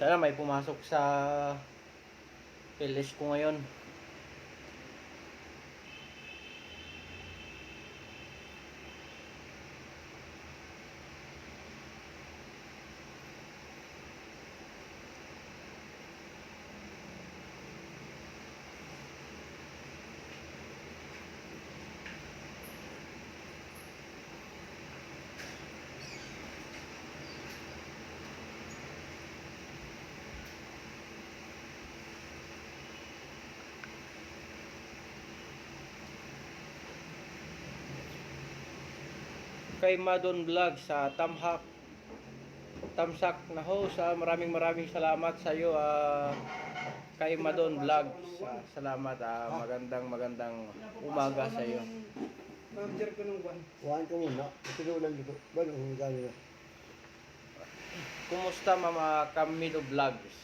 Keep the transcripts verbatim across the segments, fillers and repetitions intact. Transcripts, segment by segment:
Sana may pumasok sa P L S ko ngayon. Kay Madon Vlog sa Tamhak. Tamsak na host, ah, maraming, maraming salamat sa iyo, ah, kay Madon Vlogs. Ah, salamat, ah, magandang, magandang umaga sa iyo. Manager ko nung kwan. Kuhaan ka muna. Ito na ulan dito. Ba, nung huli ka nila? Kumusta, Mama Camilo Vlogs?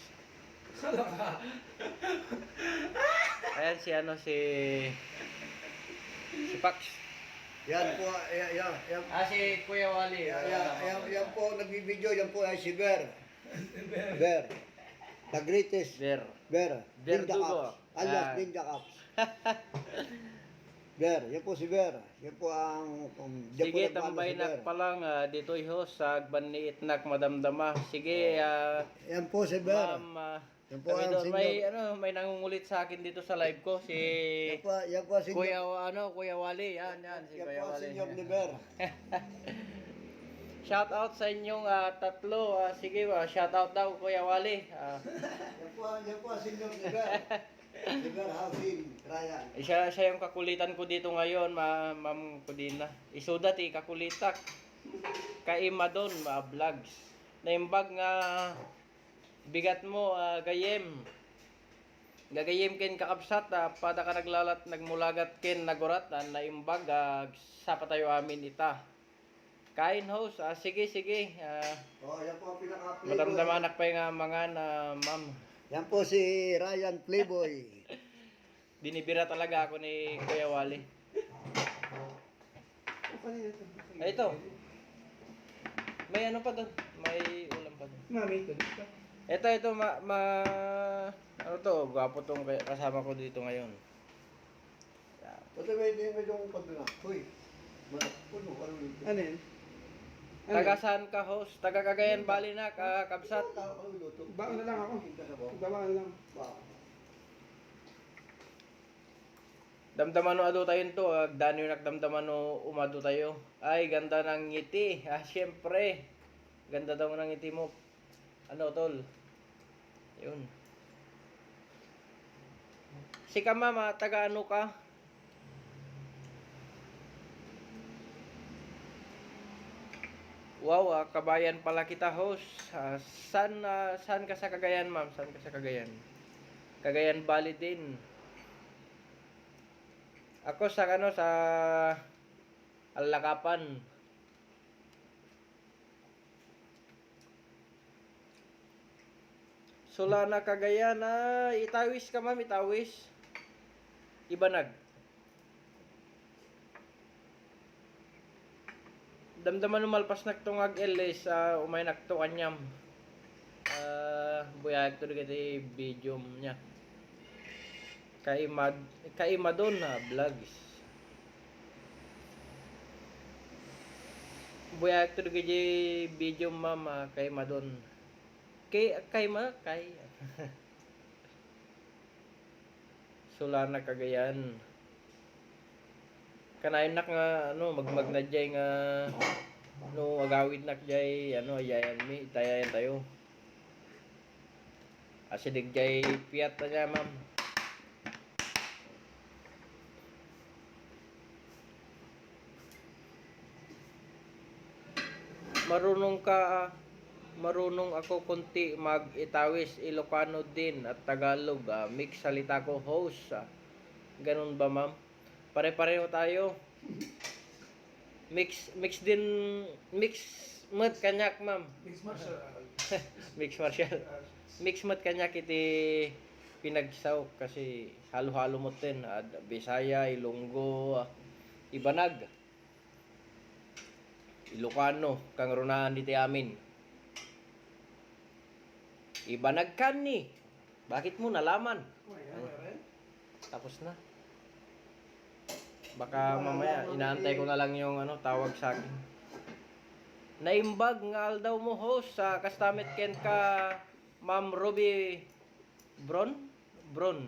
Ayan si ano, si, si Pax. Yan po, yan, yan, yan. Ah, si Kuya Wally. Yan, yan, yan, yan po, nagbibideo, yan po ay si Ber. Ber. The greatest. Ber. Ber. Ninja Verdugo. Cops. Alias Yan. Ninja Cops. Ber, yan po si Ber. Yan po ang, um, diyan po Sige, nagmano tambay si nak Ber. pa lang, ah, ditoy host, sa agbanniitnak madamdama. Sige, Oh. ah, Yan po si Ber. Ma'am, ah, Yan po kami ang doon. May, senior. ano, may nangungulit sa akin dito sa live ko, si Yan po, yan po ang senior. Kuya, ano, Kuya Wally. Yan, yan, si Yan Kuya po ang Wally. senior ni Ber. Shout out sa inyong, ah, tatlo. Ah, sige, ah, shout out daw, Kuya Wally. Ah. Yan po, yan po ang senior ni Ber. Si Ber Housing, Ryan. Eh, siya, siya yung kakulitan ko dito ngayon, ma-, Ma'am Codina. Isuda ti kakulitak. Kay Madon, ma-, Vlogs. Naimbag nga bigat mo, ah, gayem. Gagayem ken kakabsat, ah, pada ka naglalat, nagmulagat ken nagurat, ah, naimbag, ah, sapa tayo amin ita. Kain, host. Ah, sige, sige. Ah, Oh, yan po ang pinaka-playboy. Madamdamanak pa yung, ah, mangan, ah, ma'am. Yan po si Ryan Playboy. Binibira talaga ako ni Kuya Wally. Ano kanina to? Ay, ito. May ano pa doon. May ulam pa doon. Mami, ito. Ito, ito, ma-, ma-, ano to, gwapo tong kay-, kasama ko dito ngayon. Pati may, may, may dong pag na. Hoy. Ma-, ano, ano yun? Ano yan? Ano Taga yan? saan ka, host? Taga Cagayan Valley na, ka-, kabsat. Ano, ano luto? Baon na lang ako. Tinta sa baon. Baon na lang. Baon. Damdama no adu tayo to, agdanyo nak damdama no umadu tayo. Ay, ganda ng ngiti. Ah, siyempre. Ganda daw ng ngiti mo. Ano, tol? Yun. Si ka, mama, taga ano ka? Wow, ah, kabayan pala kita, host. Ah, saan, ah, saan ka sa Cagayan, ma'am? Saan ka sa Cagayan? Cagayan Valley din. Ako sa, ano, sa Alakapan. Solana, Cagayan, ah, Itawis ka, ma'am, Itawis. Ibanag. Damdama no malpas nak tong ag-L S, ah, umay nak to kanyam. Ah, buyag to dagiti video niya. Kaimad-, Kaimadon, ah, Vlogs. Buyag to dagiti video, ma'am, ah, Kaimadon. Kay, kay ma-, kay. Solana, Cagayan. Kanayon nak nga, ano, magmagna jay nga, no, agawid nak jay, ano, ayayan mi, itayayan tayo. Asideg jay piyat na niya, ma'am. Marunong ka, marunong ako konti mag-Itawis, Ilocano din at Tagalog. Ah, mix salita ko, host. Ah, ganun ba, ma'am? Pare-pareho tayo. Mix, mix din, mix met kaniak, ma'am. Mix martial arts. Mix martial. Mix met kaniak iti pinagsaok kasi halo-halo met din. Ad-, Bisaya, Ilonggo, ah, Ibanag. Ilocano, kangrunaan diti amin. Iba nagkanni. Bakit mo nalaman? Tapos na. Baka mamaya, inaantay ko na lang yung ano, tawag sa akin. Naimbag nga aldaw mo, host, sa kastamit ken ka, Ma'am Ruby Bron? Bron.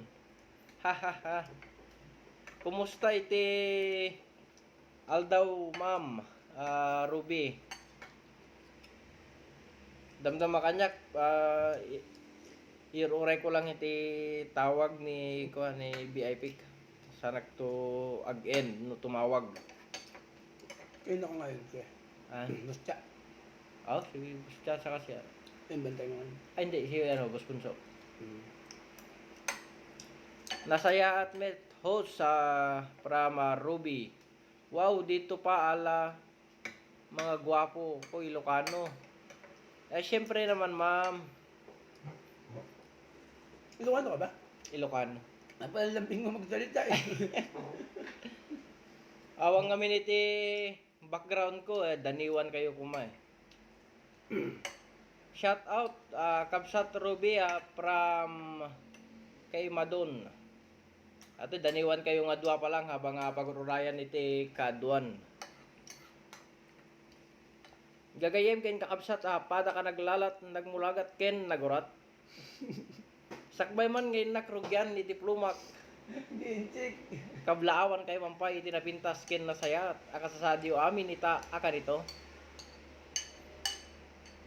Hahaha. Kumusta iti aldaw, ma'am, ah, Ruby? Damdama kaniak, ah, i-, ir-uray ko lang iti tawag ni, kuan, ni V I P. Sanak to ag-end no tumawag. Kaya na ko ngayon, pre. Ah. Basta. Oh, si Boss Cha, saka siya. Yung bantay mo ngayon. Ay, hindi. Si, ano, Boss Punso. Hmm. Nasayaat met host sa Prama Ruby. Wow, dito pa ala mga gwapo ko Ilocano. Eh, syempre naman, ma'am. Ilocano ka ba? Ilocano. Napalalamping mo magsalita eh. Awang ngamin iti background ko, eh, daniwan kayo kuma, eh. Shout out, ah, Kabsat Ruby, ah, from kay Madon. Ato, daniwan kayo nga dua pa lang habang, ah, pagururayan iti kaduan. Gagayem ken kakabsat, ah, pada ka naglalat, nagmulagat ken nagurat. Sakbay man nga innak rugian ni diplomak. Ginchik. Kablaawan kay mampay iti napintas ken nasayaat a kasasadiyo amin ita a kanito.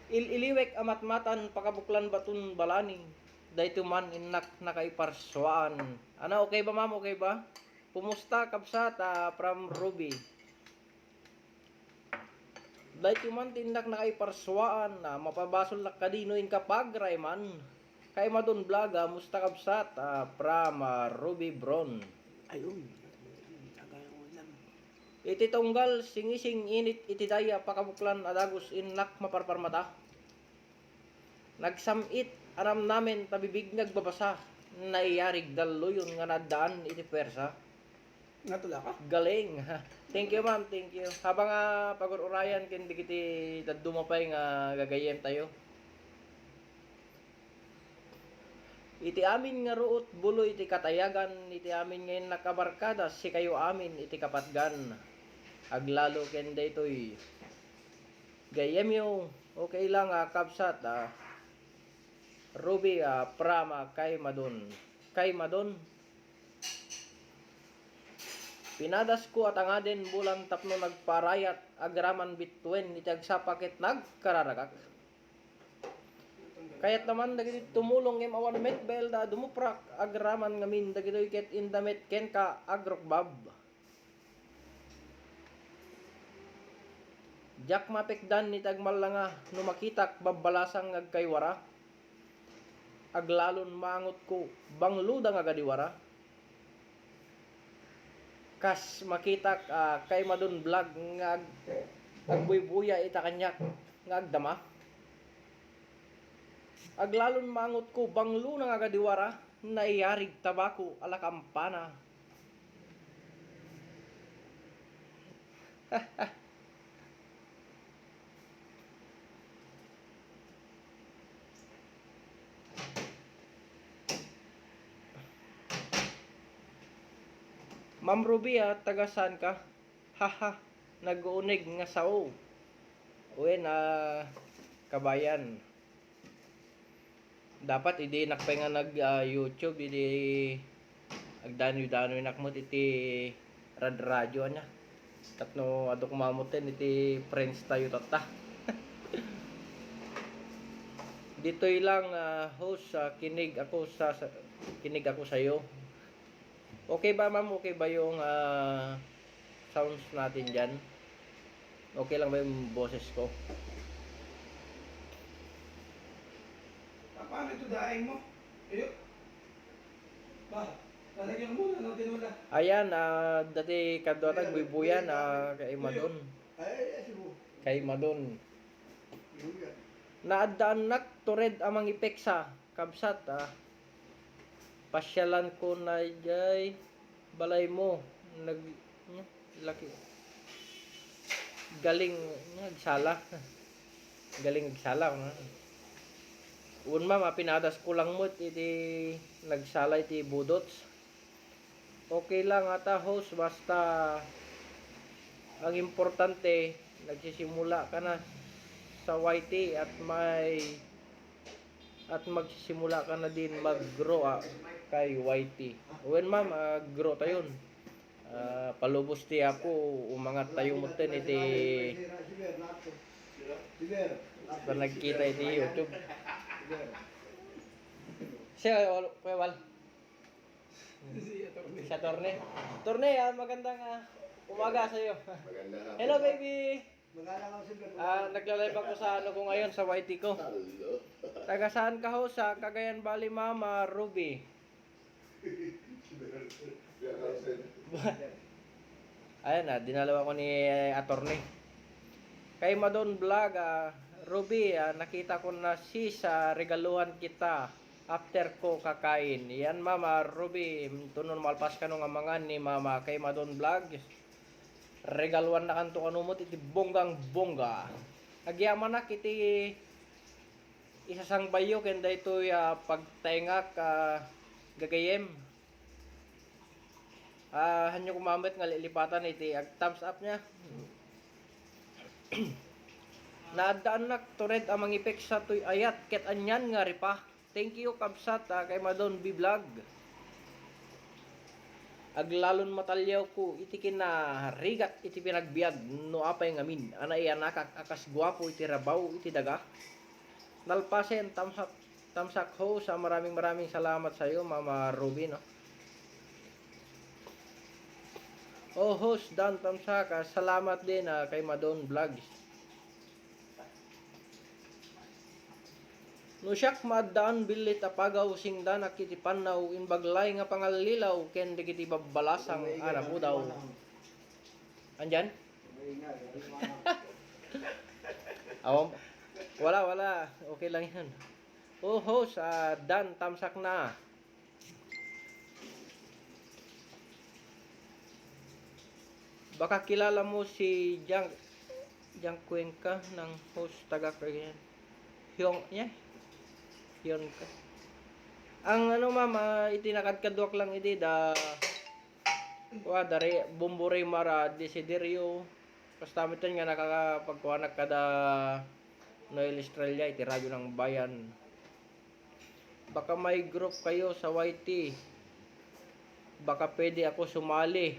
Il-iliwek a matmatan pakabuklan baton balaning. Daytoy man innak nakaiparsuaan. Ana, okay ba, ma'am? Okay ba? Kumusta, kabsat? Ah, from Ruby. Daytoy man ti innak nakaiparsuaan, a, mapabasolnak kadi no inka pagrayman. Kay Madon Vlog, a, musta kabsat, a, from, a, Ruby Bron. Ayun. Agay ang ulam. Iti tunggal, singising-init iti daya, pakabuklan a dagus, innak maparparmata. Nagsam-it a namnamen ta bibig nga agbabasa, naiyarig dalluyon nga naaddaan iti puwersa. Natula ka? Galing. Thank you, ma'am. Thank you. Habang, ah, pagur-urayan ken dagiti dadduma pay nga gagayyem tayo. Iti amin nga ruot, buloy iti katayagan, iti amin nga innak a barkada, sikayo amin iti kapatgan. Aglalo ken daytoy. Gayyemyo, okay lang, ah, kabsat, ah. Ruby, ah, Prama, kay Madon. Kay Madon. Pinadasko a tangaden bulan tapno nagparayat agraman bituen iti agsapa ket nagkararagak. Kayat naman dagiti tumulong ngem awan met baelda a dumuprak agraman ngamin dagitoy ket inda met kenka agrukbab. Diak mapekdan iti agmallanga no makitak babbalasang nga agkaywara. Aglalon maangotko, bangloda nga agadiwara. Kas makitak, ah, kay Madon Vlog nga ag-, agbuybuya ita kaniak nga agdama. Aglalon maangotko, banglona nga agadiwara, naiyarig tabako a la kampana. Ma'am Ruby, ah, taga saan ka? Haha, nag-uuneg nga sao. Wen, ah, kabayan. Dapat idi nak pay nga nag, ah, YouTube, idi agdanoy-danoy nak met iti rad-, radyo ania. Tapno adu koma met iti friends tayo tatta. Ditoy lang, ah, host, ah, kinig ako sa, sa, kinig ako sayo. Okay ba, ma'am? Okay ba yung, ah, sounds natin dyan? Okay lang ba yung boses ko? Ah, paano ito daing mo? Ayun. Ba, lalagyan mo na ng tinola. Ayan, ah, dati kadwa ta, Ayan, buybuyan, ayan, ah, kay Madon. Ay, ay, ay, sibo. Kay Madon. Buybuyan. Naaddaannak tured a mangipeksa, kabsat, ah. Pasyalan ko na jay balay mo. Nag-, hmm, laki. Galing, hmm, agsala. Galing agsala, hmm. Wen, ma'am, ah, pinadasko lang met iti nagsala iti budots. Okay lang ata, host, basta ang importante, nagsisimula ka na sa Y T at may, at magsisimula ka na din mag-grow, ah, kay Y T. Wen, ma'am, ah, grow tayon. Ah, palubos ti Apo, umangat tayo metten iti panagkita iti YouTube. Siya, wal-, Kuya Wal. Si attorney. Si attorney. Attorney, ah, magandang, ah, umaga sa iyo. Magandang hapon. Hello, baby. Magandang hapon, sir. Ah, nagla-live ako sa ano ko ngayon, sa Y T ko. Hello. Taga saan ka ho? Sa Cagayan Valley, Mama Ruby. Ayan na, dinalaw ako ni, eh, attorney. Kay Madon Vlog, ah, Ruby, ah, nakita ko na, sis, ah, regaluhan kita after ko kakain. Yan, Mama Ruby, tuno malpas kano nga mangan ni Mama kay Madon Vlog. Regaluhan na kanto kano met iti bonggang-bongga. Agyamanak iti isasangbayyo ken daytoy a pagtaengak a gagayem. Ah, hanyo koma met nga lilipatan iti ag-thumbs up niya. Naaddaannak tured a mangipek sa toy ayat ket anian nga ripa. Thank you, kabsat, ah, kay Madon B Vlog. Aglalon mataliawko iti kinarigat iti panagbiag no apay ngamin a naiyanakak a kas guapo iti rabaw iti daga. Nalpasen, thumbs up, thumbs up, host, ah, maraming, maraming salamat sa iyo, Mama Ruby, no? Oh, host, Dan, thumbs up, ah, salamat din, ah, kay Madon Vlogs. No siak, maaddaan billit a pagaw singdanak iti pannaw, imbaglay nga pangallilaw ken dagiti babbalasang a napudaw. Andyan? Awam. Wala, wala. Okay lang yan. Oh, host, ah, Dan, thumbs up na. Baka kilala mo si Jang, Jang Cuenca ng host taga Cagayan. Hyong, yan. Hyong ka. Ang ano, ma'am, ah, iti nakadkaduak lang iti da, wa, dari, Bombo Rey Mara, Desiderio. Basta metten nga nakakapagkuanak kada Noel Estrella iti Radyo ng Bayan. Baka may group kayo sa Y T. Baka pwede ako sumali.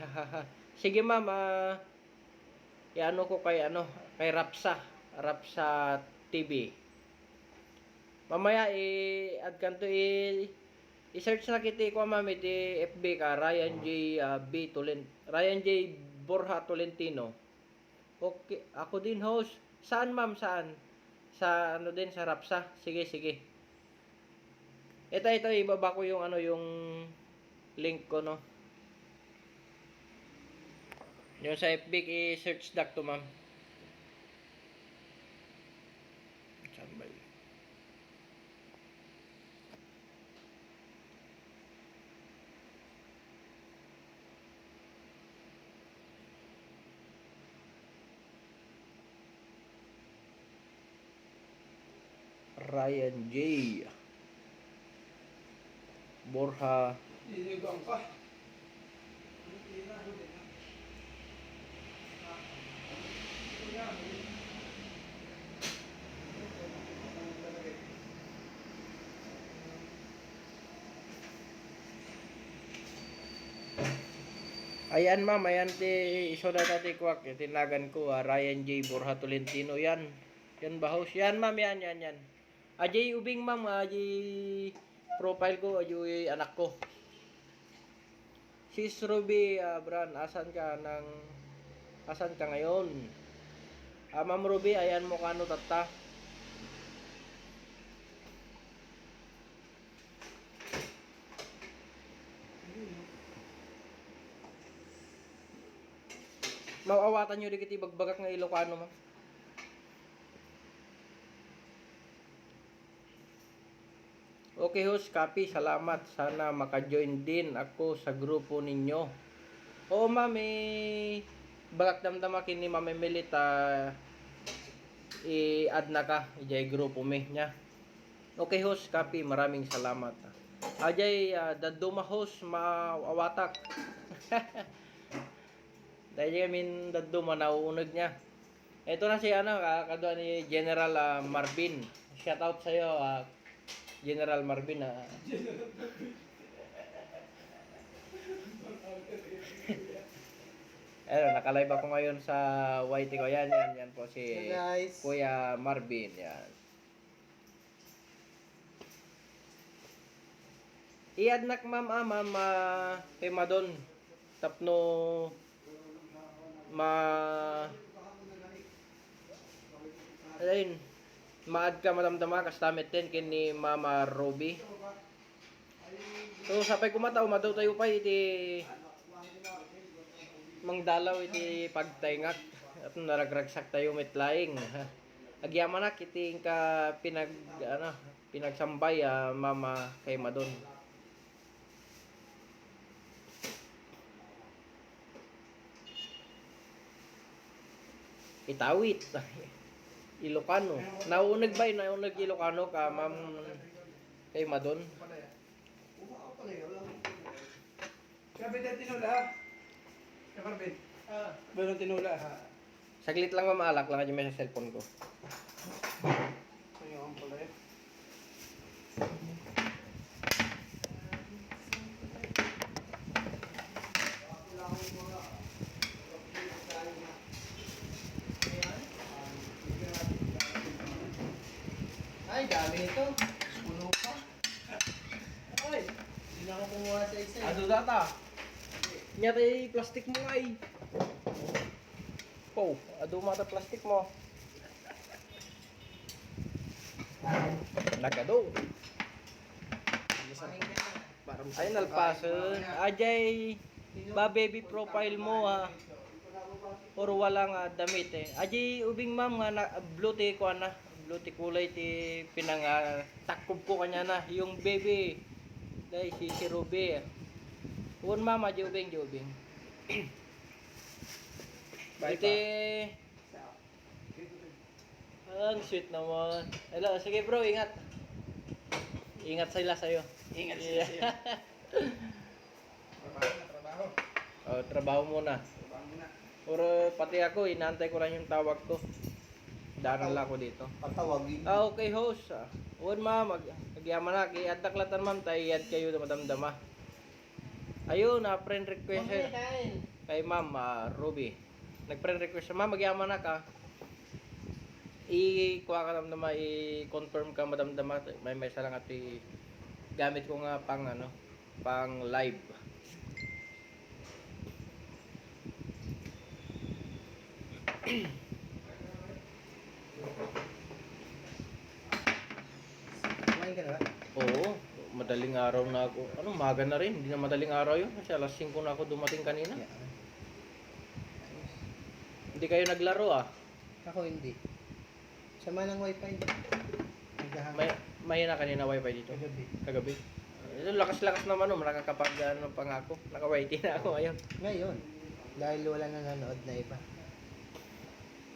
Sige, ma'am, ah, iano ko kay, ano, kay Rapsa, Rapsa T V. Mamaya i-add kanto, i-, i-search na kiti ko, ma'am, iti F B ka, Ryan J, ah, B Tolen-, Ryan J Borja Tolentino. Okay, ako din, host. Saan, ma'am? Saan? Sa ano din, sa Rapsa? Sige, sige. Ito, ito, ibaba ko yung ano, yung link ko, no? Yung sa F B, i-search dak to, ma'am. Saan ba yun? Ryan J Borja. Ayan, ma'am, ayan ti isu dayta ti kuak, ti nagan ko, ah, Ryan J Borja Tolentino, yan. Yan, bahos. Yan, ma'am, yan, yan, yan. Ajay ubing, ma'am, ajay profile ko, ajay anak ko. Sis Ruby, ah, Bran, asan ka nang, asan ka ngayon? Ah, Ma'am Ruby, ayan mo kano tatta. Maawatan nyo di kiti bagbagak nga Ilocano, ma'am. Okay, host, copy. Salamat. Sana maka-join din ako sa grupo ninyo. Oo, ma'am, eh, bagak damdama kini Ma'am Emily ta i-add na ka idiay grupo mi niya. Okay, host, copy. Maraming salamat. Ajay, ah, dadduma, host, maawatak. Dahil kami dadduma, nauuneg niya. Ito na si, ano, ka-, kadua ni General, ah, Marvin. Shout out sa'yo, ah, General Marvin, ah. Ayun, naka-live ako ngayon sa Y T ko. Yan, yan, yan po si Hello, guys. Kuya Marvin. Yan. Iadnak, ma'am, ah, ma'am, ah, kay Madon. Tapno ma-, ayun, maad ka madamdama, kasta metten ken ni Mama Ruby. So, sapay koma ta umadaw tayo pay iti mangdalaw iti pagtaengak. At naragragsak tayo met laeng. Agyamanak iti inka pinag-, ano, pinagsambay a Mama kay Madon. Itawit. Ilocano. Nauneg bay, nauneg Ilocano ka, ma'am, kay Madon. Sabi na tinula, ha? Ka Marvin. Ah. Balon tinula, ha? Saglit lang, ma'am, alak lang dyan may sa cellphone ko. Ayun pala, eh. Ay, dami nito. Puno pa. Ay, hindi na ako kumuha sa isa, eh. Adu data. Nya tay plastic mo ay. Oh, adu mata plastic mo. Nagadu. Ay, nalpasen. Ajay, ba baby profile mo, ha? Or wala nga damit, eh. Ajay ubing, ma'am, nga na, blue ti kuana. Blue ti kulay ti pinanga-, takkob ko kanya na. Yung baby. Dahil si, si Ruby, eh. Uwan, ma'am, ajay ubing, ajay ubing. Bye, iti, pa. Ang sweet naman. Hello, sige bro, ingat. Ingat sila sa'yo. Ingat sila sa'yo. Trabaho na, trabaho. Oh, trabaho muna. Trabaho muna. Pero pati ako, inaantay ko lang yung tawag ko. Daanan lang ako dito. Patawagin. Ah, okay, host. Ah, uwan, ma'am, mag-, agyamanak. I-add na klatan, ma'am, tay i-add kayo, madamdama. Ayun, ah, friend request. Mamaya kain. Kay Ma'am, ah, Ruby. Nag-friend request siya, "Ma'am, agyamanak, ah." I-kuha ka, madamdama, i-confirm ka, madamdama. May, may isa lang at i-, gamit ko nga pang, ano, pang live. Kumain ka na ba? Oo, madaling araw na ako. Ano, umaga na rin. Hindi na madaling araw yun. Kasi alas singko na ako dumating kanina. Yeah. Hindi kayo naglaro, ah? Ako hindi. Sama ng wifi. Naghahang- May, may na kanina wifi dito? Kagabi. Kagabi? Ito, lakas-lakas naman, oh. Nakakapag, ano, pangako. Naka-Y T na ako ngayon. Ngayon. Dahil wala nanonood na iba.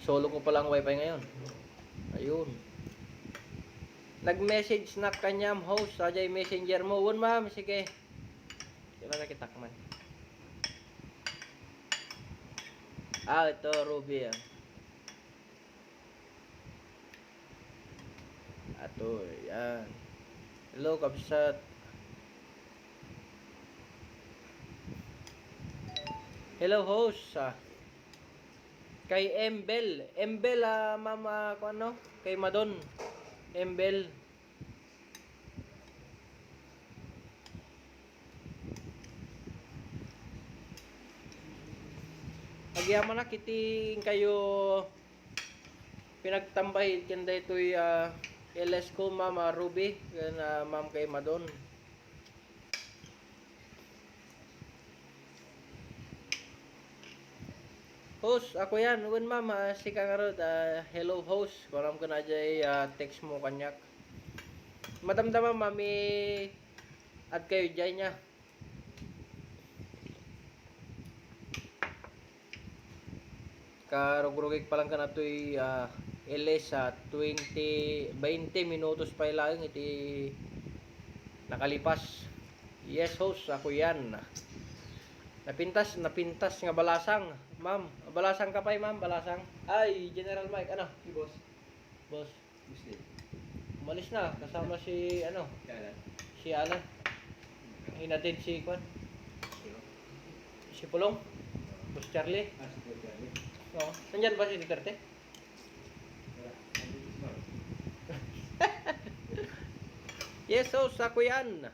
Solo ko palang wifi ngayon. Ayun. Nag-message na kanyam host, sa jay messenger mo. Uwan, ma'am. Sige. Kailan na kita man? Ah, ito, Ruby, ah. Ato, yan. Hello, kabsat. Hello, host, ah. Kay Embel. Embel, ah, ma'am, ah, kung ano? Kay Madon. Embel. Agyamanak iti inkayo pinagtambay ken daytoy, ah, L S ko, Ma'am, ah, Ruby, ken, ah, Ma'am kay Madon. Host, ako yan. Uwan, ma'am, ah, sika ngarud, ah, hello, host. Kuanam ko na jay, ah, text mo kanyak. Madamdama, ma'am, i-add kayo jay niya. Karugrugik pa lang kanatoy, ah, Ilis sa twenty, twenty minutos pay laeng iti nakalipas. Yes, host, ako yan. Napintas, napintas nga balasang, ma'am. Balasang ka pay, ma'am, balasang. Ay, General Mike, ano? Si boss. Boss. Boss Lin. Umalis na, kasama si, ano, Kaya lang. Si Alan. Hinatid si, kwan? Sino? Si Pulong. Boss Charlie. Ah, si Boss Charlie. Oo. Nandyan ba si Duterte? Wala. Nandito si Mark. Yes, host, ako yan.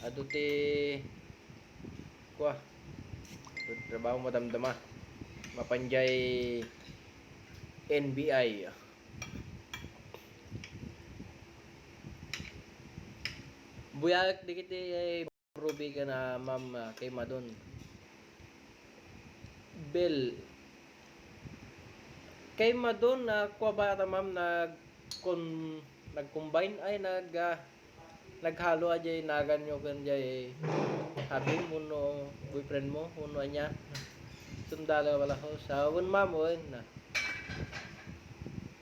Adu ti kua. Trabaho madamdama. Mapan jay N B I. Buyak dagiti, eh, Ruby ken, ah, Ma'am, ah, Kaymadon. Bel, Kaymadon, ah, kua ba ta, ma'am, nag-, kon-, nag-combine, ay, nag-, ah, naghalo a jay naganyo ken jay hubby mo wenno boyfriend mo wenno ania? Sundalo pala, host. Sa wen, ma'am, wen na.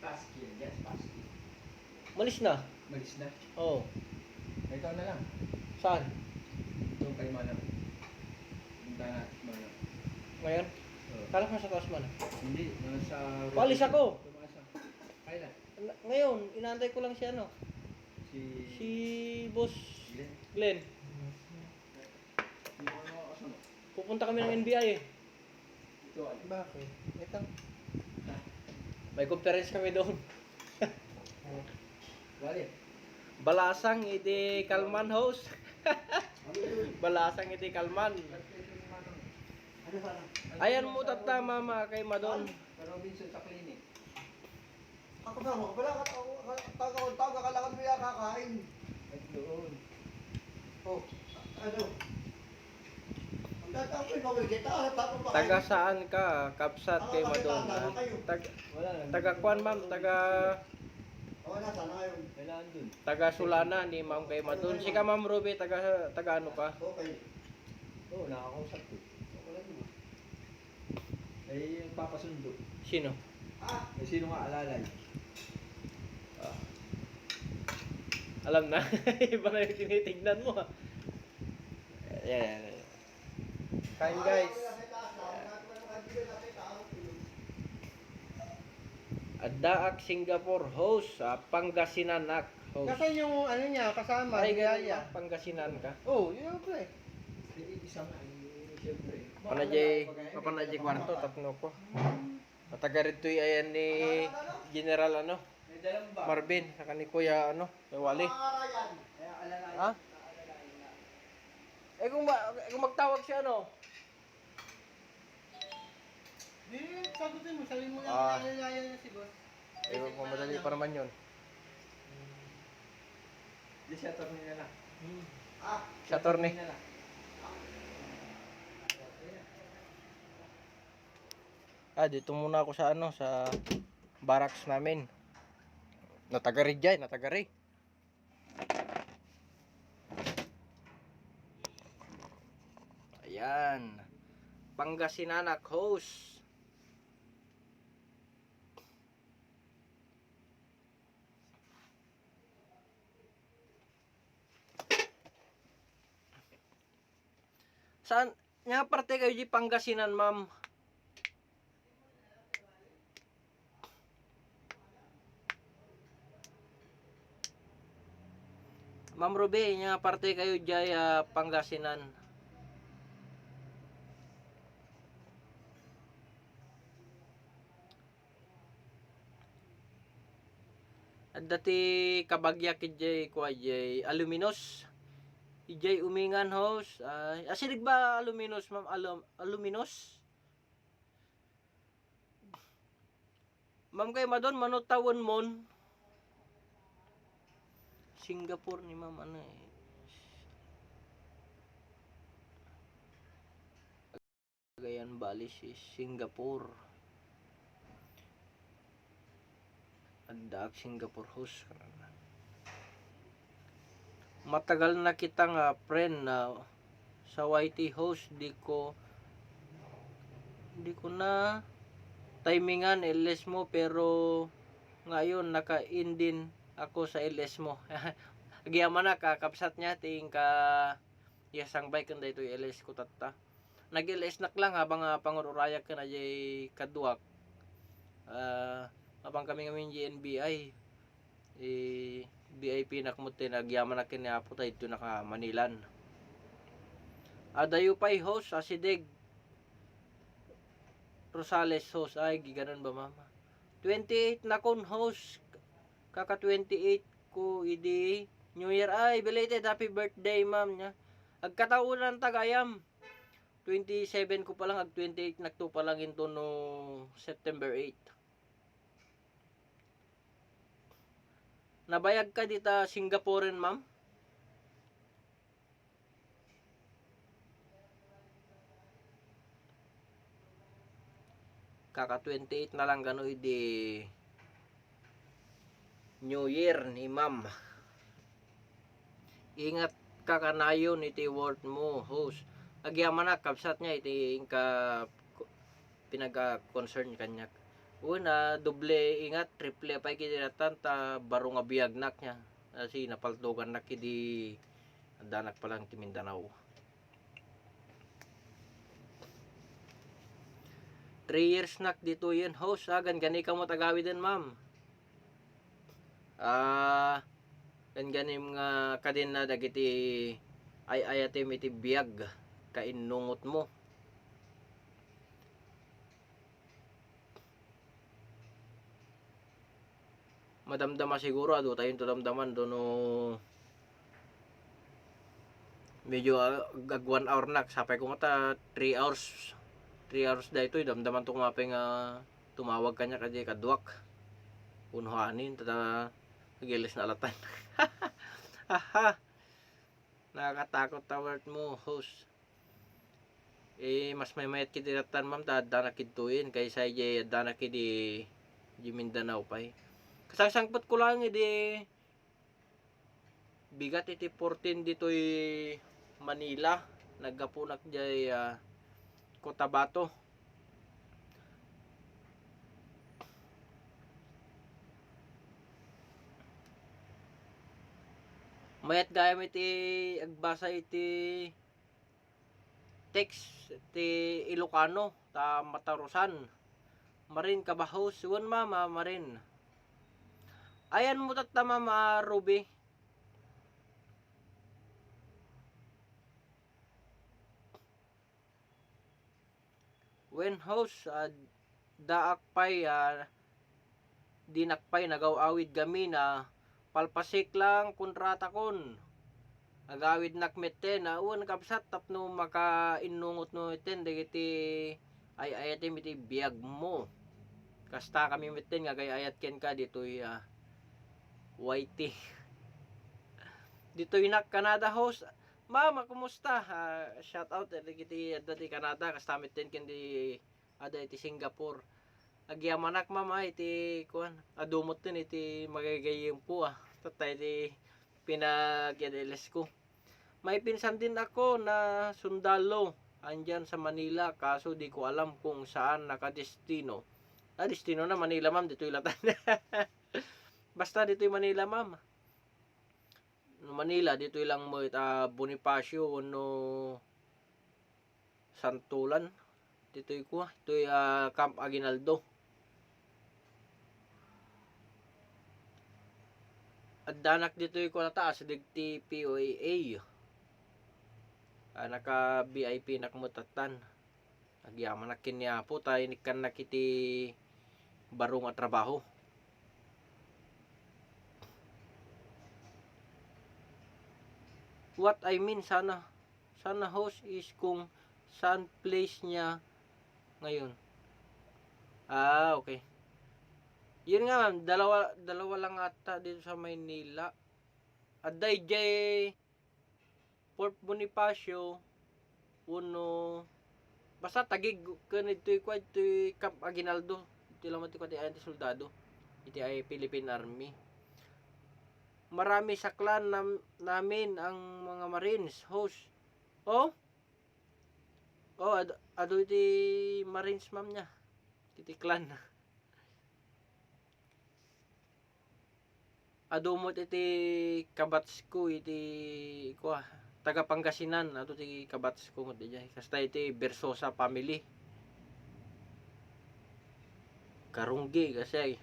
Paskil, yes, paskil. Malis na? Malis na? Oo. Ikaw na lang. Saan? Doon kay Manang. Punta natin si Manang. Ngayon? Oo. Kala ko sa taas man. Hindi, nasa Paalis ako! Tumaas ako. Kaya na. Na-, ngayon, inaantay ko lang si ano, Si si Boss Glenn. Glenn. Yung ano, asan mo? Pupunta kami ng N B I eh. Ito, ano? Bakit? Ito. May conference kami doon. Bali. Balasang idi kalman, host. Ano yun? Balasang idi kalman. Ano sana? Ayan mo, tata, mama, Kaymadon. Sa Robinson, sa clinic. Ako na, makabala ka, tao, tao, tao, kailangan mo yung kakain. Ay, doon. Oh, ano? Ang tatang ko, ikaw, kita, tapos pa Taga saan ka, kabsat, Kaymadon? Tag-, Wala lang. Taga kuan, ma'am, taga Oh, nasaan na ngayon? Kailangan dun. Taga Sulana ni Ma'am Kaymadon. Sika, Ma'am Ruby, taga, taga ano ka? Okay. Oo, nakakausap ko. Wala naman. Eh, yung papasundo. Sino? Ah! Eh, sino nga alalay? Ah. Alam na. Iba na yung tinitignan mo, ah. Ayan, ayan, ayan. Kain, guys. Addaak Singapore, host, ah, Pangasinan ak, host. Nasaan yung ano niya, kasama, Ay, ni ganun Yaya? Ba? Pangasinan ka? Oh, yun ang pre. Hindi, isang, siyempre. Panajay, papanajay kwarto, tapno ko. Mataga rito'y ayan ni General, ano? Marvin, saka ni Kuya, ano? Kuya Wally. Ha? Eh, kung ba, kung magtawag siya, ano? Di, sagutin mo, sabihin mo lang Ah. Nalalayan na si boss. Eh, kung madali pa naman yun. Di, si attorney na lang. Hmm. Ah, si attorney. Na lang. Ah, dito muna ako sa, ano, sa barracks namin. Natagari dyan, natagari. Ayan. Pangasinan ak, host. Saan? Nga parte kayo di Pangasinan, ma'am? Ma'am Ruby, nga parte kayo jay, ah, Pangasinan. Adda ti kabagyak ijay, kua, ijay Aluminos. Ijay Umingan, host. Ah, asidig ba Aluminos, ma'am? Alum-, Aluminos? Ma'am Kaymadon, mano tawenmon? Singapore ni ma'am, ano eh. Cagayan Valley, si Singapore. Addaak Singapore, host. Matagal na kita nga friend na sa Y T, host, di ko Hindi ko na timingan L S mo, pero ngayon naka-in din ako sa L S mo. Agyamanak, ah, kabsat niya, ti inka iyasangpay ken daytoy L S ko tatta. Nag-L S nak lang habang, ah, pangur-urayak ken ajay kaduak. Ah, habang kami ngamin G N B I, eh, V I P nak met ti agyamanak ken ni Apo ta idto naka Manilan. Adayo pay host, asideg. Rosales host, ay, giganon ba, mama? Twenty-eight nakon host, kaka twenty-eight ko idi New Year. Ay, belated happy birthday, ma'am, niya. Agkataunan ta gayam. Twenty-seven ko pa lang, ag twenty-eight nakto pa lang into no September eight. Nabayag ka dita Singaporean, ma'am? Kaka twenty-eight na lang gano idi New Year ni ma'am. Ingat ka kanayon iti work mo, host. Agyamanak, kabsat niya iti inka pinaga-concern kaniak. Wen, ah, doble ingat, triple pay iti datan ta baro nga biagnak niya. Kasi napaltogannak idi addanak pa lang ti Mindanao. Three years nak ditoyen, host, ah, gangganika met agawiden, ma'am. Ah, gangganim nga kadin na dagiti ay-ayatem iti biag, kainnungot mo. Madamdama siguro, adu tayo to damdaman do no medyo, ah, ag one hour nak, sapay ko nga ta three hours. Three hours daytoy, damdaman to nga pay nga tumawag kaniak kadi kaduak. Uno hanin, ta, ta, agilis na alatan. Aha! Nakakatakot ta work mo, host. Eh, mas maymayat kiti datan, ma'am, ta addanak kidtoyen kaysa idiay addanak idi, idi Mindanao pay. Kasangsangpet ko lang idi bigat iti fourteen ditoy Manila. Naggapunak diay, ah, Cotabato. Mayat gayam iti agbasa iti text ti Ilocano ta matarusan. Marin ka ba, host? Wen, mama, marin. Ayan mo tatta, mama Ruby. Wen, host, ah, daak pay, ah, dinak pay nagaw-awid gamin a palpasik lang kontratakon. Agawidnak metten a wen, kabsat, tapno makainnungotmo metten dagiti ay-ayatem iti biagmo. Kasta kami metten nga agay-ayat kenka ditoy, ah, Y T. Ditoy nak Canada, host. Mama, kumusta? Ah, shout out dagiti adda ti Canada, kasta metten ken di adda iti Singapore. Agyamanak, mama, iti kuan. Adu metten iti magaygayyemko, ah. Tatta iti pinag-L S ko. May pinsan din ako na sundalo, andyan sa Manila, kaso di ko alam kung saan nakadestino. Ah, destino na Manila, ma'am, ditoy latan. Basta ditoy Manila, ma'am. No Manila, ditoy lang mo ita Bonifacio wenno Santolan. Ditoy ko, ditoy, ah, Camp Aguinaldo. Addanak ditoy ko nataas, digti P O A A. Ah, naka V I P nak mo tatan. Agyamanak ken ni Apo ta inikkannak iti baro nga trabaho. What I mean, sana, sana host is kung saan place niya ngayon. Ah, okay. Yun nga, ma'am, dalawa, dalawa lang ata dito sa Maynila. Adda idiay Fort Bonifacio, wenno basta Taguig ken ditoy kua, ditoy Camp Aguinaldo. Ditoy lang ti kua ti ayan ti soldado. Iti ay Philippine Army. Marami sa clan nam-, namin ang mga Marines, host. Oh? Oh, ad-, adu iti Marines, ma'am, niya. Iti clan. Adu met iti kabatsko iti, kua, taga Pangasinan, adu ti kabatsko met idiay. Kasta iti Versosa family. Karunggi, kasi ay.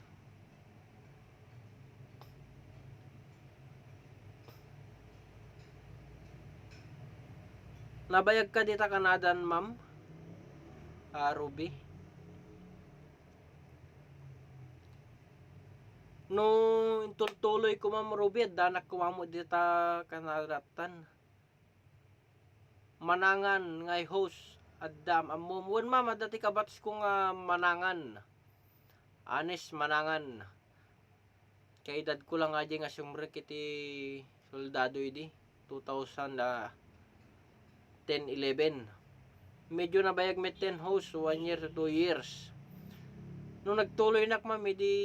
Nabayag ka dita Kanadan, ma'am? Ah, Ruby? No intultuloy ko, ma'am Ruby, addanak ko mamo dita Kanadatan. Manangan nga host, adda am-ammom. Wen, ma'am, adda ti kabatsko nga Manangan. Anes Manangan. Kaedadko lang nga di nga sumrek iti soldado idi, two thousand, ah, ten, eleven. Medyo nabayag met ten host, one year to two years. No nagtuloynak, ma'am, idi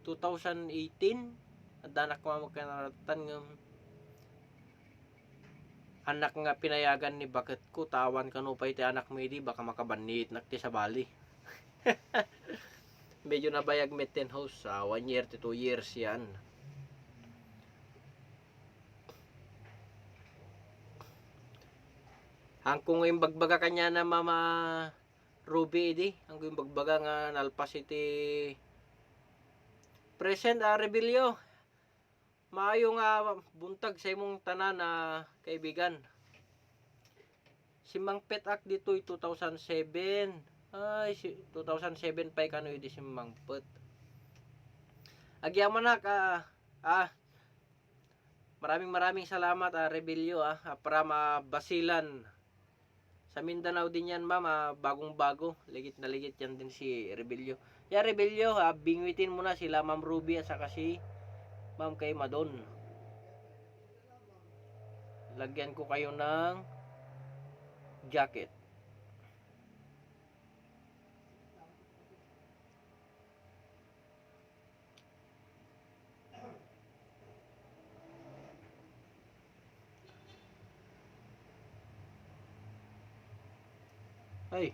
two thousand eighteen, addanak mamo Kanadatan ngem anak nga pinayagan ni baketko, ta awan kano pay ti anakmi idi, baka makabanniitnak ti sabali. Medyo nabayag met ten host, ah, one year to two years yan. Hangko nga imbagbaga kaniana, Mama Ruby, idi. Hangko imbagbaga nga nalpas iti present, ah, Rebelio. Maayo nga buntag sa imong tanan a kaibigan. Simmangpet ak ditoy two thousand seven. Ay, si, two thousand seven pay kano idi simmangpet. Agyamanak, ah, ah, maraming, maraming salamat, ah, Rebelio, ah, ah, from, ah, Basilan. Sa Mindanao din yan, ma'am, ah, bagong-bago. Ligit na ligit yan din si Rebelio. Ya, Rebelio, ah, bingwitin mo na sila Ma'am Ruby at saka si Ma'am Kay Madon. Lagyan ko kayo ng jacket. Ay.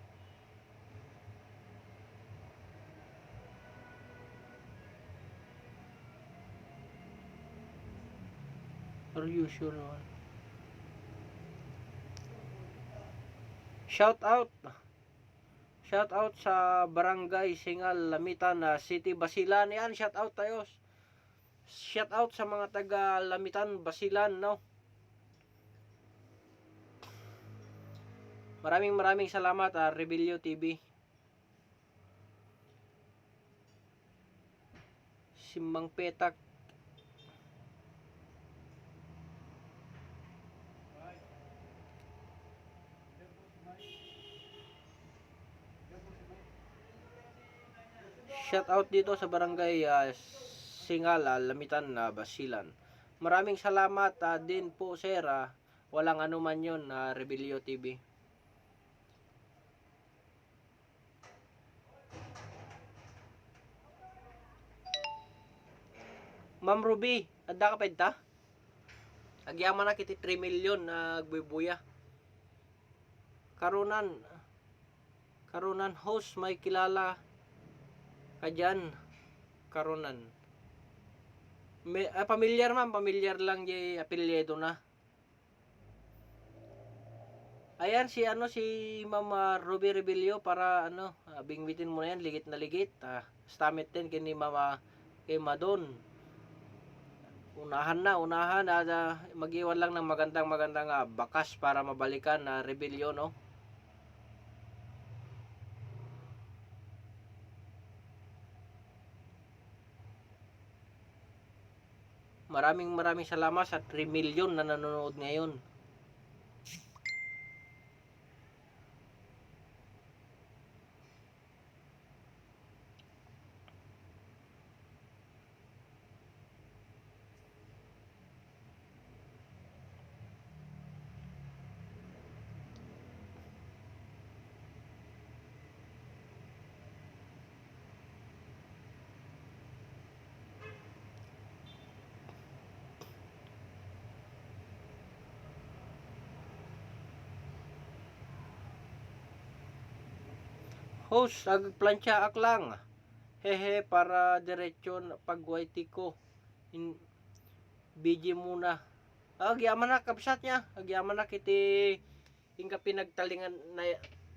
Are you sure naman? Shout out. Shout out sa Barangay Singal, Lamitan, ah, City, Basilan. Yan, shout out tayo. Shout out sa mga taga Lamitan, Basilan, no? Maraming, maraming salamat, ah, Rebelio T V. Simmangpetak. Shout out dito sa barangay, ah, Singal, ah, Lamitan, ah, Basilan. Maraming salamat, ah, din po, sir, ah, walang anuman yun, ah, Rebelio T V. Ma'am Ruby, adda ka pa ita? Agyamanak iti three million nga agbuybuya. Karunan, karunan host, may kilala ka diyan? Karunan. May, ah, pamilyar, ma'am, pamilyar lang di apelyido na. Ayan si, ano, si Ma'am, ah, Ruby Rebelio para, ano, ah, bingwitin mo na yan, ligit na ligit. Ah, stamit din kini Ma'am, ah, kay Madon. Unahan na, unahan, ah, ah, mag-iwan lang ng magandang, magandang, ah, bakas para mabalikan na Rebelio, no? Maraming, maraming salamat sa three million na nanonood ngayon. Host, agplantsaak lang. Hehe, para diretso pag-Y T ko. In, B G muna. Agyamanak, kabsat niya. Agyamanak iti inka pinagtalingan na,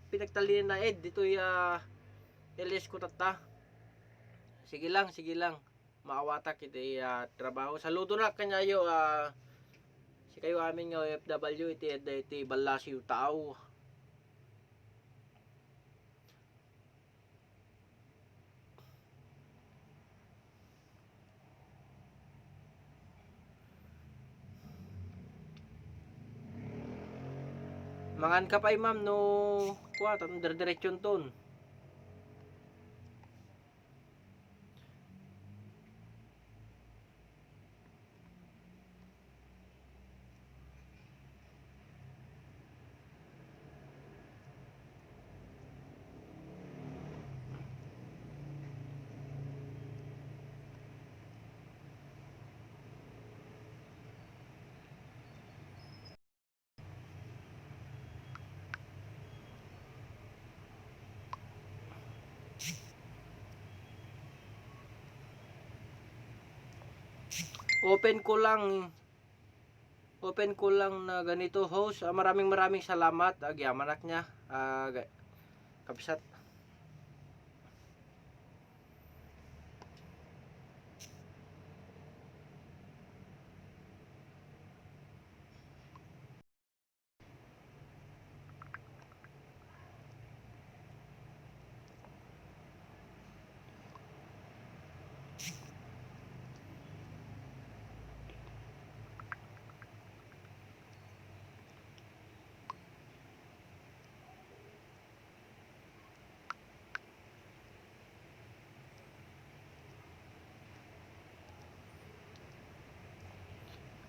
pinagtalinaed ditoy, ah, L S ko tatta. Sige lang, sige lang. Maawatak iti, ah, trabaho. Saludo na kanyayo, ah, sikayo amin nga O F W iti, iti, iti ballasiw tao. Mangan ka pay, ma'am, no, kua, tapno dire-diretson ton. Open ko lang, open ko lang na ganito, host. Ah, maraming, maraming salamat. Agyamanak niya. Ah, ga-, kabsat.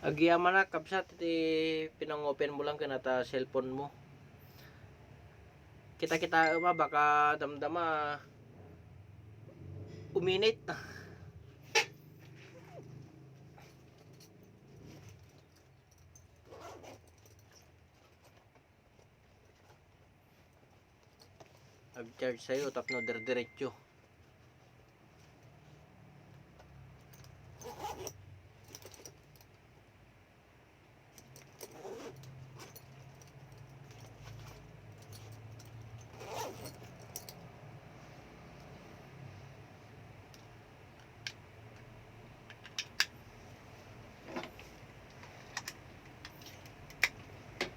Agyamanak, kabsat, iti pinangopen mo lang ken ata cellphone mo. Kita-kita, ma, baka damdama uminit. Nag-charge sa'yo, tapno dire-diretso.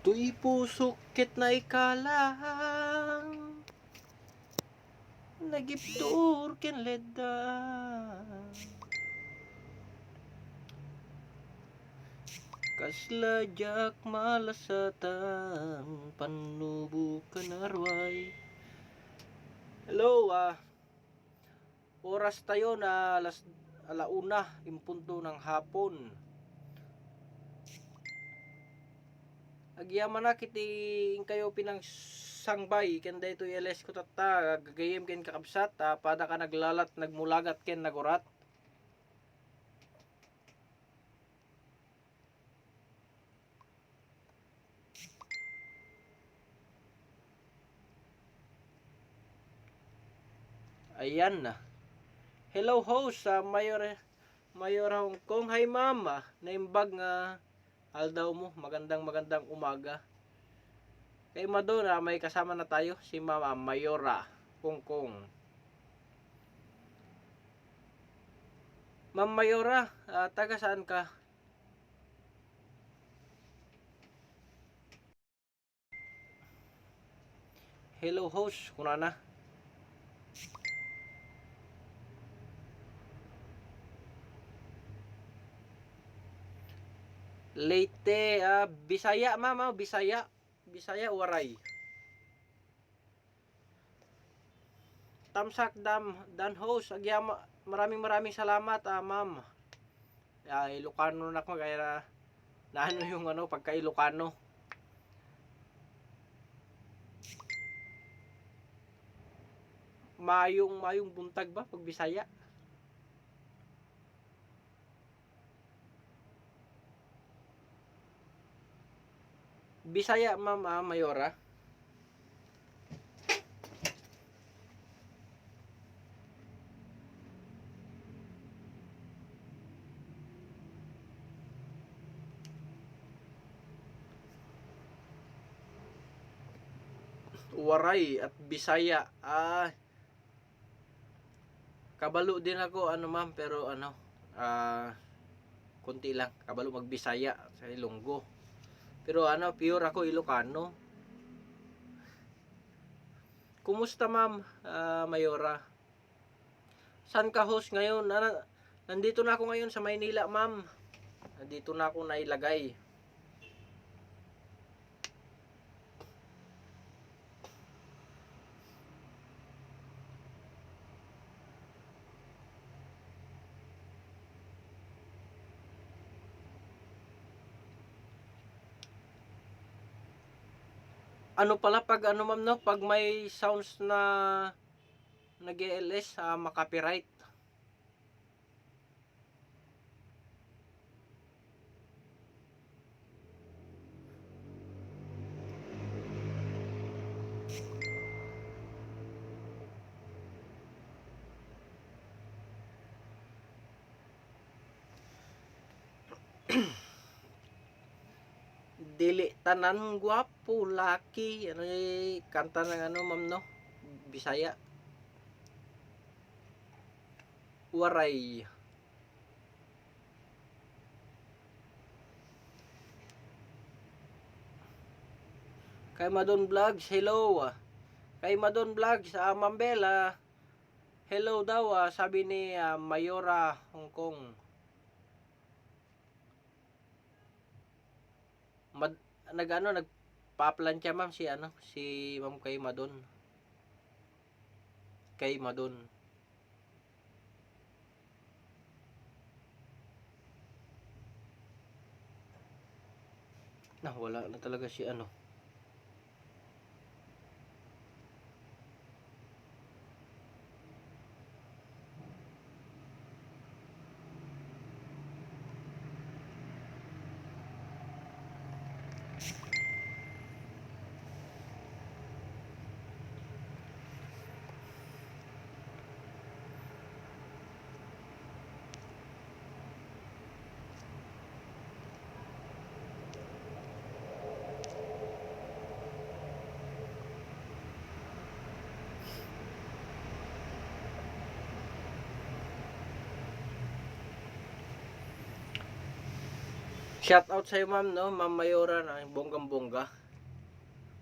Toy pusok ket naikalang, nagibtur ken ledda. Kasla diak malasatan, pannubo ken aruay. Hello, ah, oras tayo na alas, ala una en punto ng hapon. Agyamanak iti inkayo pinangsangbay ken daytoy L S ko tatta, gagayyem ken kakabsat, a, pada ka naglalat, nagmulagat ken nagurat. Ayan na. Hello, host, ah, Mayor, Mayora Hong Kong. Hi, ma'am. Ah, naimbag nga aldaw mo. Magandang, magandang umaga. Kay Madonna, may kasama na tayo, si Mama Mayora Hong Kong. Ma'am Mayora, ah, taga saan ka? Hello, host, kunana. Leyte, ah, Bisaya, ma'am, ah, Bisaya. Bisaya, Waray. Tamsak dam, dan host, agyama-, maraming, maraming salamat, ah, ma'am. Ah, Ilocano na ko, kaya na, naano yung ano, pagka-Ilocano. Mayong, mayong buntag ba, pag Bisaya? Bisaya, ma'am, ah, Mayora. Waray at Bisaya. Ah, kabalo din ako, ano, ma'am, pero, ano, ah, konti lang. Kabalo magbisaya sa Ilonggo. Pero, ano, pure ako Ilocano. Kumusta, ma'am, ah, Mayora? Saan ka host ngayon? Ah, na-, nandito na ako ngayon sa Maynila, ma'am. Nandito na ako nailagay. Ano pala pag ano, ma'am, no? Pag may sounds na nag-L S, ah, ma-copyright. Dili tanan guwapo, laki. Ano yung kanta ng ano, ma'am, no? Bisaya. Waray. Kay Madon Vlogs, hello. Kay Madon Vlogs, ah, Ma'am Bella, hello daw, ah, sabi ni, ah, Mayora Hong Kong. Mad-, nag-ano, nagpaplantsa, ma'am, si ano, si Ma'am kay Madon. Kay Madon. Na, wala na talaga si ano. Shout out sa'yo, ma'am, no? Ma'am Mayora na, bonggang-bongga.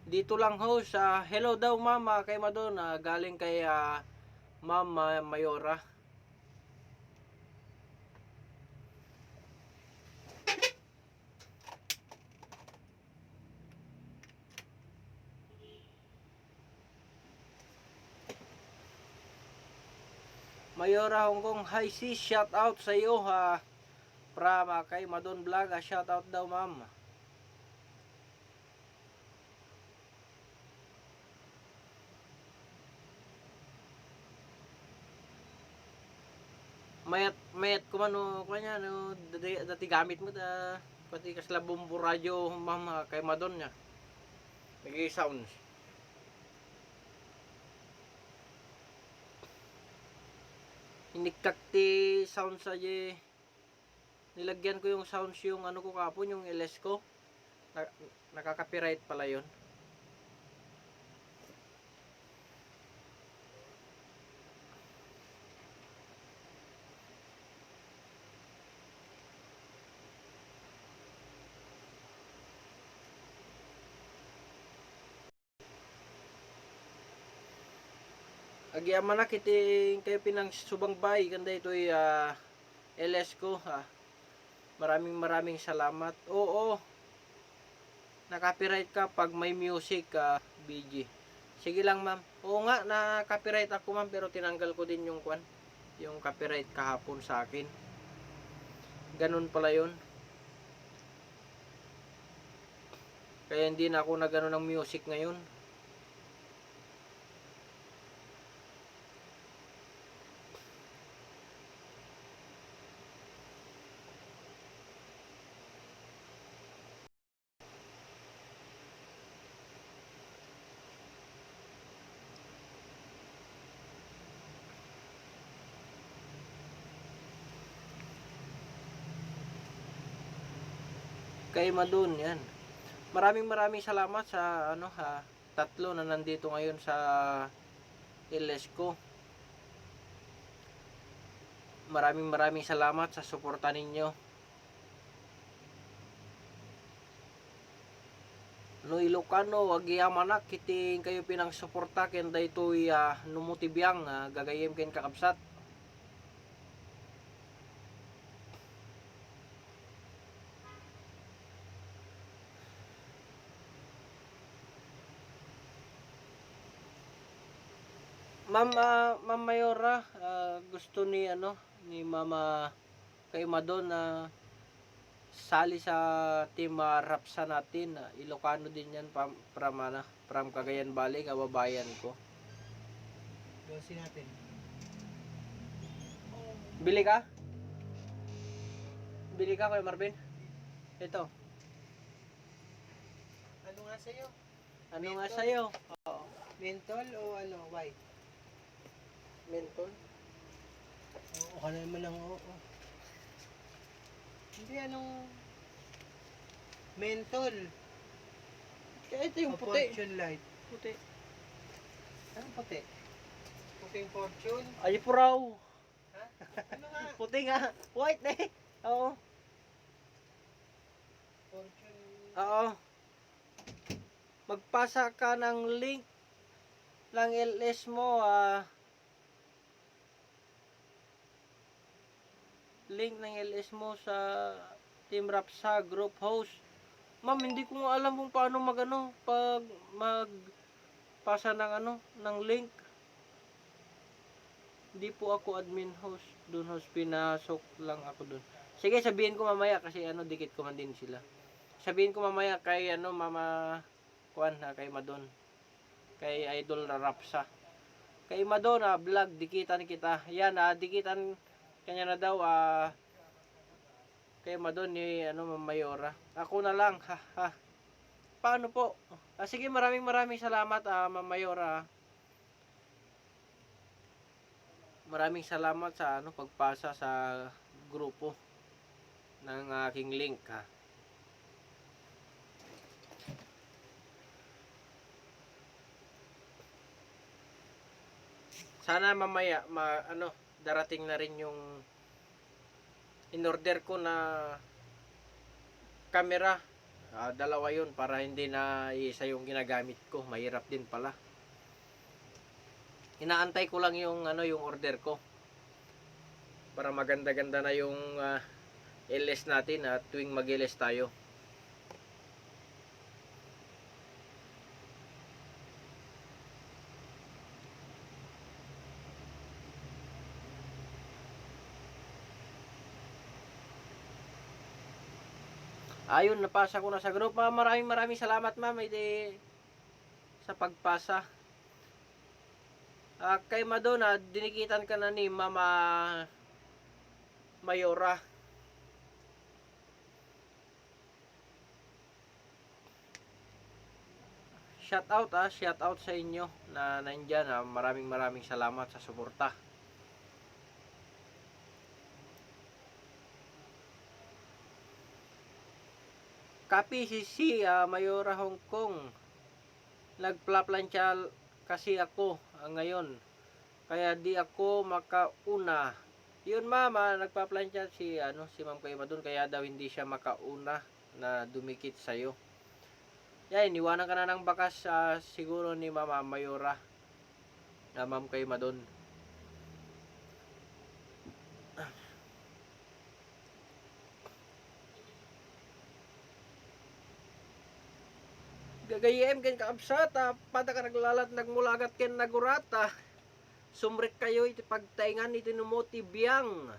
Dito lang, host. Ah, hello daw, ma'am. Ah, kay Madon, ah, galing kay, ah, ma'am, ah, Mayora. Mayora Hong Kong, hi sis, shout out sa iyo, ha. From, ah, kay Madon Vlog, ah, shout out daw, ma'am. Mayat, mayat ko man, no, kuwan niya, no, dati, dati gamit mo, ta, pati kasla bombo radyo, ma'am, ah, kay Madon niya. Nag-i-sounds. Iniktak ti sounds a di, nilagyan ko yung sounds yung ano ko kapon, yung L S ko. Na, nakaka-copyright pala yun. Agyamanak iti kayo pinangsubaybay kan daytoy, ah, L S ko, ah. Maraming, maraming salamat. Oo. Na-copyright ka pag may music, ah, B G. Sige lang, ma'am. Oo nga, na-copyright ako, ma'am, pero tinanggal ko din yung kwan, yung copyright kahapon sa akin. Ganun pala yun. Kaya hindi na ako nagano ng music ngayon. Kay Madon, yan. Maraming, maraming salamat sa, ano, ha, tatlo na nandito ngayon sa L S ko. Maraming, maraming salamat sa suporta ninyo. No Ilocano, agyamanak iti inkayo pinangsuporta ken daytoy, ah, Numuti Biang, ah, gagayyem ken kakabsat. Ma'am, ah, Ma'am Mayora, ah, gusto ni, ano, ni Mama Kay Madon, ah, sali sa team, ah, Rapsa natin. Ah, Ilocano din yan, pam-, from, ano, from Cagayan Valley, kababayan ko. Dosi natin. Bili ka? Bili ka, Kuya Marvin? Ito. Ano nga sa'yo? Ano nga sa'yo? Oo. Menthol o ano, white? Menthol? Oo, ka naman ang oo. Hindi, anong menthol? Kaya ito yung O puti. Fortune Light? Puti. Anong puti? Puting Fortune? Ay, puraw. Ha? Ano nga? Puti nga. White na eh. Oo. Fortune. Oo. Magpasa ka ng link ng L S mo, ah, link ng L S mo sa Team Rapsa group host. Ma'am, hindi ko nga alam kung paano mag-ano, pag magpasa ng ano, ng link. Di po ako admin host dun host, pinasok lang ako dun. Sige, sabihin ko mamaya kasi ano, dikit ko man din sila. Sabihin ko mamaya kay ano, Mama, kuan, ah, kay Madon. Kay Idol Rapsa. Kay Madon, ah, vlog, dikitan kita. Yan, ah, dikitan kanya na daw, ah, kay Madon ni, ano, Ma'am Mayora. Ako na lang, ha, ha. Paano po? Ah, sige, maraming, maraming salamat, ah, Ma'am Mayora. Maraming salamat sa, ano, pagpasa sa grupo ng aking link, ha. Sana mamaya ma-, ano, darating na rin yung in-order ko na camera. Ah, dalawa yun para hindi na isa yung ginagamit ko. Mahirap din pala. Inaantay ko lang yung, ano, yung order ko. Para maganda-ganda na yung, ah, L S natin at tuwing mag-L S tayo. Ayun, napasa ko na sa group. Ma-, maraming, maraming salamat, ma'am, iti sa pagpasa. Ah, kay Madonna, dinikitan ka na ni Mama Mayora. Shout out, ah, shout out sa inyo na nandyan, ah. Maraming, maraming salamat sa suporta. Kapi si si, ah, Mayora Hong Kong. Nagplaplantsa kasi ako, ah, ngayon. Kaya di ako makauna. Yun, ma'am, ah, nagpaplantsa si, ano, si Ma'am Kay Madon, kaya daw hindi siya makauna na dumikit sa'yo. Yan, iniwanan ka na ng bakas, ah, siguro ni Mama Mayora, na Ma'am Kay Madon. Gagayyem ken kakabsat, ah, pada ka naglalat, nagmulagat ken nagurata. Sumrekkayo iti pagtaengan iti numo ti biang.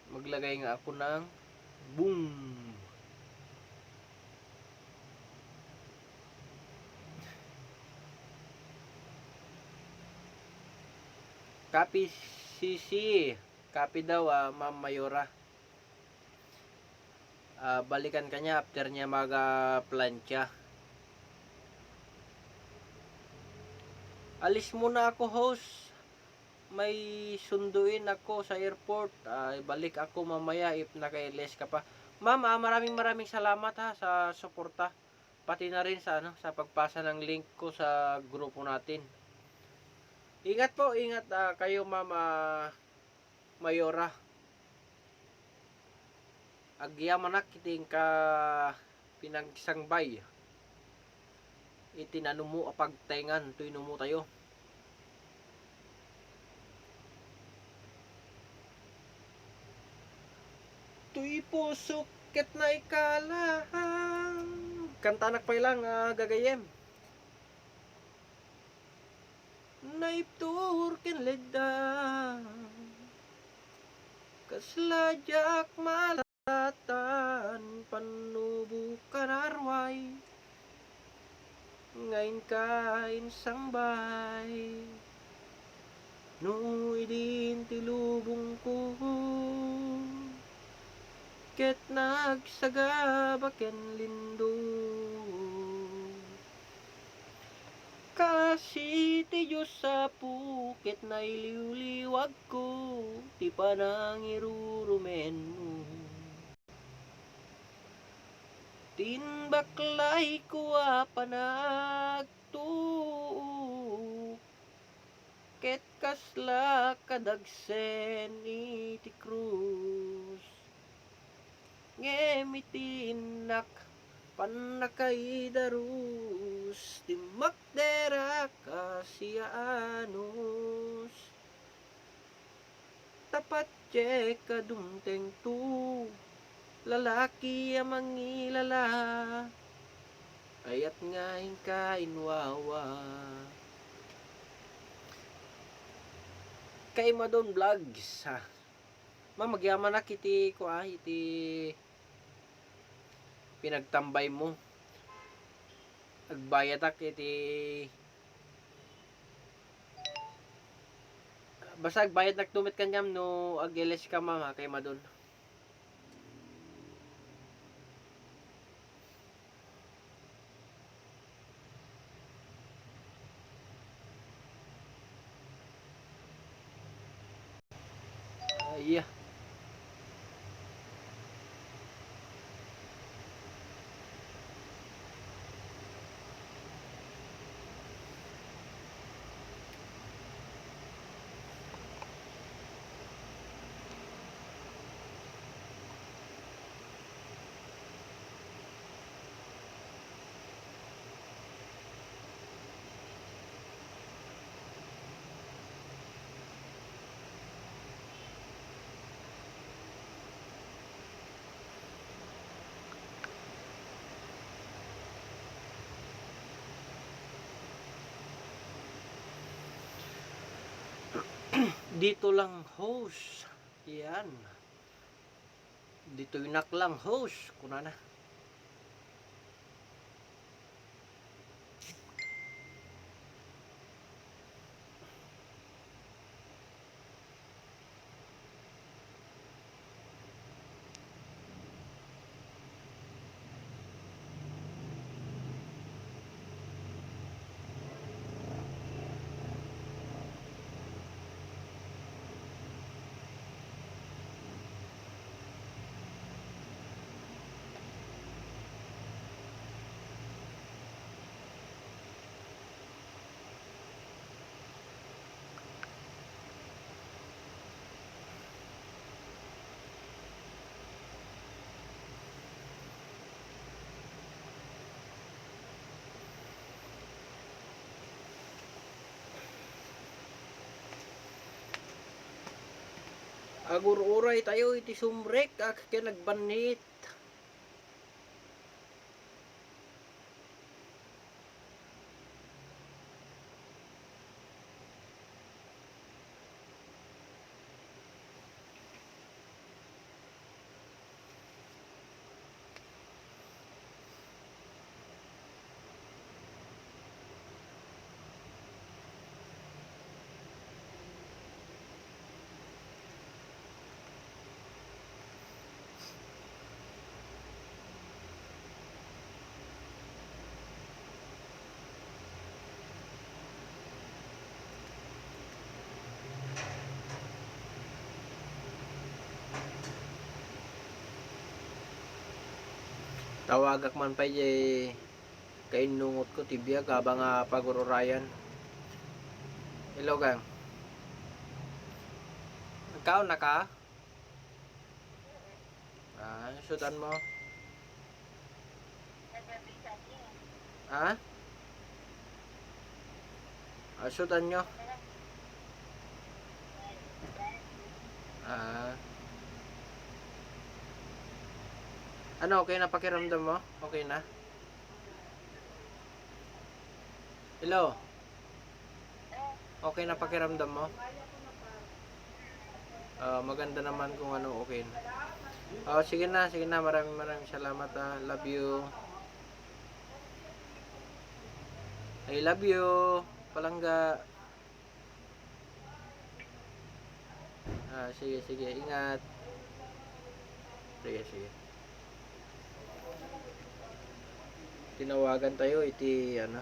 Maglagay nga ako ng boom. Kapi sisi. Copy daw, ah, Ma'am Mayora. Ah, balikan ka niya after niya mag, ah, plancha. Alis muna ako, host. May sunduin ako sa airport. Ah, balik ako mamaya if naka-L S ka pa. Ma'am, ah, maraming, maraming salamat, ha, sa suporta. Pati na rin sa, ano, sa pagpasa ng link ko sa grupo natin. Ingat po, ingat, ah, kayo, Ma'am, ah, Mayora. Agyamanak iti inka pinagsangbay iti nanumo a pagtaengan toy numo tayo. Toy pusok ket naikalang. Kantanak pay lang, ah, gagayyem. Naibtur ken ledda, kasla diak malatan pannubo kanarway, nga inka insangbay. No idin ti lubongko, ket nagsagaba ken lindong. Kaasi ti Dios, Apo, ket nailiwliwagko ti panangirurumenmo. Tin baklayko a panagtuok, ket kasla kadagsen iti krus. Ngem iti innak pannakaidarus, timmakderak a siaanus. Ta patiek a dumtengto, lalaki a mangilala, kayat nga inka inwawa. Kaimadon Vlogs, ha. Ma'am, agyamanak iti, kua, iti pinagtambaymo. Agbayadak iti, basta agbayadnak met kaniam no ag-L S ka, Ma'am, ha, kaimadon. Ay, Dito lang, host. Yan. Ditoy nak lang, host, kunana. Agur-uray tayo iti sumrek a ken agbannit. Tawagak man pay jay kainnungotko ti biag, aba nga pagur-urayan. Hello, gang. Nagkaon na ka? Ah, sudan mo? Ha? Ah, sudan nyo? Ah. Ano, okay na pakiramdam mo? Okay na? Hello? Okay na pakiramdam mo? Ah, maganda naman kung ano, okay na. Oh, sige na, sige na. Maraming, maraming salamat, ah. Love you. I love you, palangga. Ah, sige, sige, ingat. Sige, sige. Tinawagan tayo iti, ano,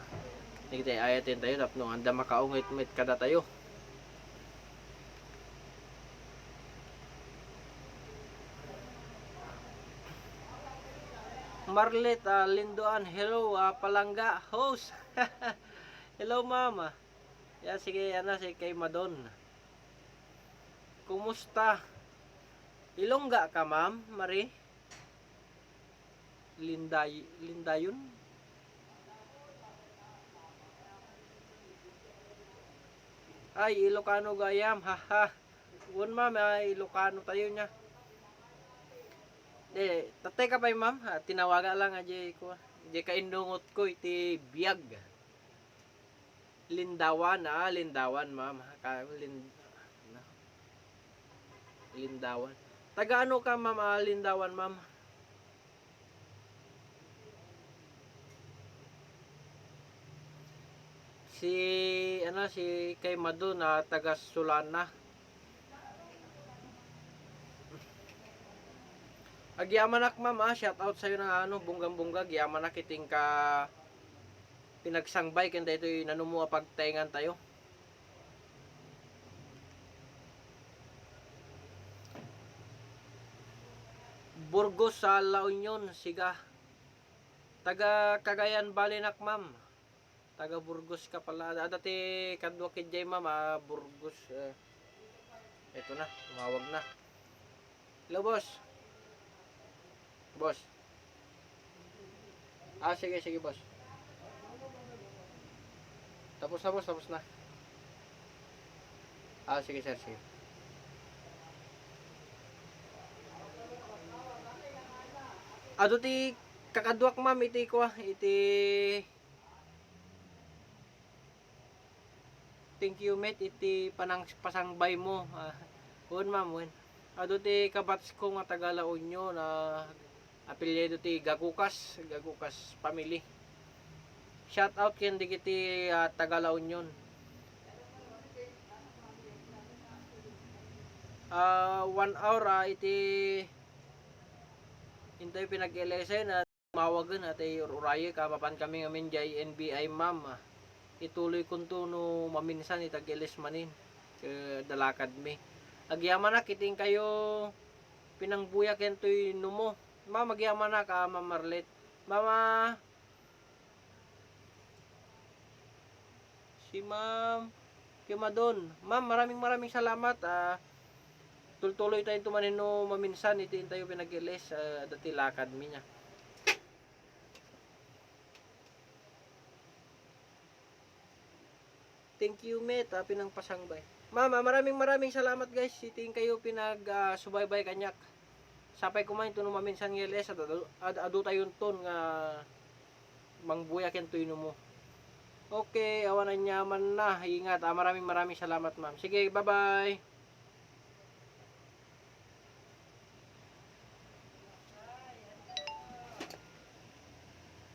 iti ayaten tayo tapno anda makaungit-ungit kadatayo. Marlet, ah, Lindoan, hello, ah, palangga, host. Hello, ma'am. Ya, sige, ano, si kay Madon. Kumusta? Ilongga ka, ma'am, Marie? Linday-, Lindayon? Ay, Ilocano gayam, haha. Wen, ma'am, ay, Ilocano tayo niya. Di, tatay ka pay, ma'am. Ah, tinawaga lang, ah, jay ko, jay kainnungotko iti biag. Lindawan, ah, Lindawan, ma'am. Ka-, Lin-, ano? Lindawan. Taga ano ka, ma'am? Ah, Lindawan, ma'am. Si, ano, si kay Madon, ah, taga Solana. Agyamanak, ma'am, ah. Shout out sa'yo na, ano, bunggang-bungga. Agyamanak iting ka pinagsangbay ken daytoy nanumo a pagtaengan tayo. Burgos sa La Union, siga. Taga Cagayan Valley nak, ma'am. Taga Burgos ka pala. Ada ti kadua ketdi, ma'am, ah, Burgos, eh. Ito na, tumawag na. Hello, boss. Boss. Ah, sige, sige, boss. Tapos na, boss, tapos na. Ah, sige, sir, sige. Adu ti kakaduak, ma'am, iti kua, iti Thank you met iti panang-, pasangbaymo. Ah, wen, ma'am, wen. Adu ti kabatsko nga taga La Union, ah, apelyido ti Gagukas, Gagukas family. Shout out ken dagiti, ah, taga La Union. Ah, one hour, ah, iti intayo pinag-L S I na Mawagen, ah, tay ur-urayek, ah, mapan kami ngamin jay N B I, ma'am, ah. Ituloy kunto no maminsan itag-ilis manin. Ket dalakadmi. Agyamanak iti inkayo pinangbuya ken toy numo. Ma'am, agyamanak, ah, Ma'am Marlet. Ma'am, ah, Si Ma'am Kimadon. Ma'am, maraming, maraming salamat. Ah, tultuloy tayo tumanin no maminsan iti intayo pinag-ilis, ah, dati lakad mi niya. Thank you, met, ah, pinangpasangbay. Ma'am, ah, maraming, maraming salamat, guys. Iti inkayo pinag, ah, subaybay kaniak. Sapay kumain to no maminsan nga ilis, ad-, ad-, ad-, adu tayo ton nga mangbuya ken toy numo. Okay, awan aniaman na. Ingat, ah, maraming, maraming salamat, ma'am. Sige, bye-bye.